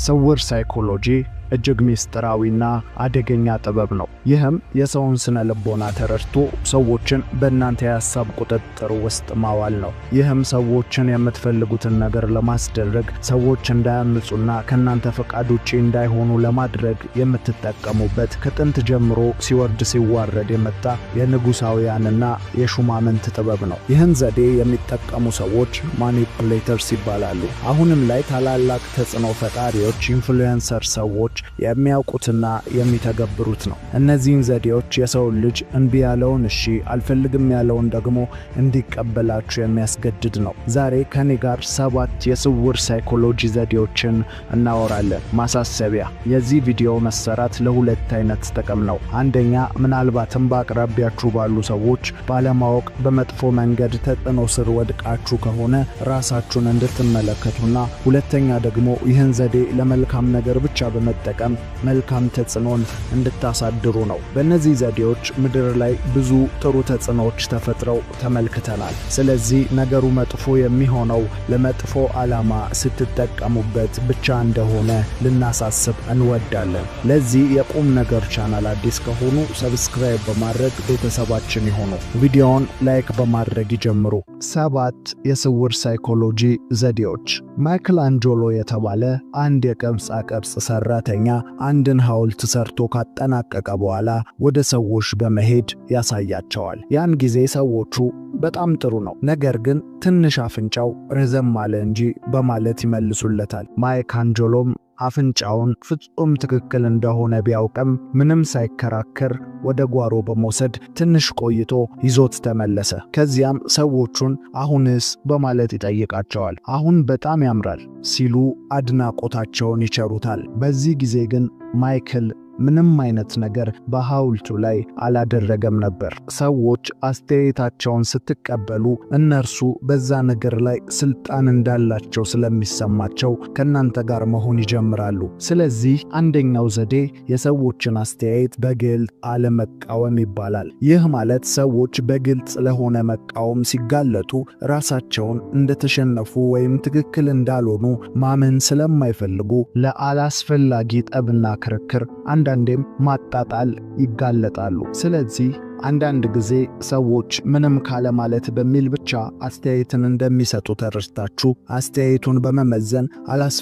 ስውር ሳይኮሎጂ እጅግ ምስጢራዊና አደገኛ ጥበብ ነው። ይህም የሰውን ስነ ልቦና ተረድቶ ሰዎችን በእናንተ የሀሳብ ቁጥጥር ውስጥ ማዋል ነው። ይህም ሰዎችን የምትፈልጉትን ነገር ለማስደረግ፣ ሰዎች እንዳያምፁና ከእናንተ ፈቃድ ውጪ እንዳይሆኑ ለማድረግ የምትጠቀሙበት ከጥንት ጀምሮ ሲወርድ ሲዋረድ የመጣ የንጉሳውያንና የሹማምንት ጥበብ ነው። ይህን ዘዴ የሚጠቀሙ ሰዎች manipulators ይባላሉ። አሁንም ላይ ታላላቅ ተጽዕኖ ፈጣሪዎች፣ influencer ሰዎች የሚያውቁትና የሚተገብሩት ነው። እነዚህን ዘዴዎች የሰውን ልጅ እንቢ ያለውን እሺ፣ አልፈልግም ያለውን ደግሞ እንዲቀበላችሁ የሚያስገድድ ነው። ዛሬ ከኔ ጋር 7 የስውር ሳይኮሎጂ ዘዴዎችን እናወራለን። ማሳሰቢያ፣ የዚህ ቪዲዮ መሰራት ለሁለት አይነት ጥቅም ነው። አንደኛ፣ ምናልባትም በአቅራቢያችሁ ባሉ ሰዎች ባለማወቅ በመጥፎ መንገድ ተጽዕኖ ስር ወድቃችሁ ከሆነ ራሳችሁን እንድትመለከቱና፣ ሁለተኛ ደግሞ ይህን ዘዴ ለመልካም ነገር ብቻ በመጠቀም መልካም ተጽዕኖን እንድታሳድሩ ነው። በእነዚህ ዘዴዎች ምድር ላይ ብዙ ጥሩ ተጽዕኖዎች ተፈጥረው ተመልክተናል። ስለዚህ ነገሩ መጥፎ የሚሆነው ለመጥፎ ዓላማ ስትጠቀሙበት ብቻ እንደሆነ ልናሳስብ እንወዳለን። ለዚህ የቁም ነገር ቻናል አዲስ ከሆኑ subscribe በማድረግ ቤተሰባችን ይሁኑ። ቪዲዮውን like በማድረግ ይጀምሩ። 7 የስውር ሳይኮሎጂ ዘዴዎች። ማይክል አንጆሎ የተባለ አንድ የቅርጻ ቅርጽ ሰራተኛ አንድን ሐውልት ሰርቶ ካጠናቀቀ በኋላ ወደ ሰዎች በመሄድ ያሳያቸዋል። ያን ጊዜ ሰዎቹ "በጣም ጥሩ ነው፣ ነገር ግን ትንሽ አፍንጫው ረዘም አለ እንጂ" በማለት ይመልሱለታል። ማይክ አንጆሎም አፍንጫውን ፍጹም ትክክል እንደሆነ ቢያውቅም ምንም ሳይከራከር ወደ ጓሮ በመውሰድ ትንሽ ቆይቶ ይዞት ተመለሰ። ከዚያም ሰዎቹን "አሁንስ?" በማለት ይጠይቃቸዋል። "አሁን በጣም ያምራል" ሲሉ አድናቆታቸውን ይቸሩታል። በዚህ ጊዜ ግን ማይክል ምንም አይነት ነገር በሐውልቱ ላይ አላደረገም ነበር። ሰዎች አስተያየታቸውን ስትቀበሉ እነርሱ በዛ ነገር ላይ ስልጣን እንዳላቸው ስለሚሰማቸው ከእናንተ ጋር መሆን ይጀምራሉ። ስለዚህ አንደኛው ዘዴ የሰዎችን አስተያየት በግልጽ አለመቃወም ይባላል። ይህ ማለት ሰዎች በግልጽ ለሆነ መቃወም ሲጋለጡ ራሳቸውን እንደተሸነፉ ወይም ትክክል እንዳልሆኑ ማመን ስለማይፈልጉ ለአላስፈላጊ ጠብና ክርክር፣ አንዳንዴም ማጣጣል ይጋለጣሉ። ስለዚህ አንዳንድ ጊዜ ሰዎች ምንም ካለማለት በሚል ብቻ አስተያየትን እንደሚሰጡ ተረድታችሁ አስተያየቱን በመመዘን አላስ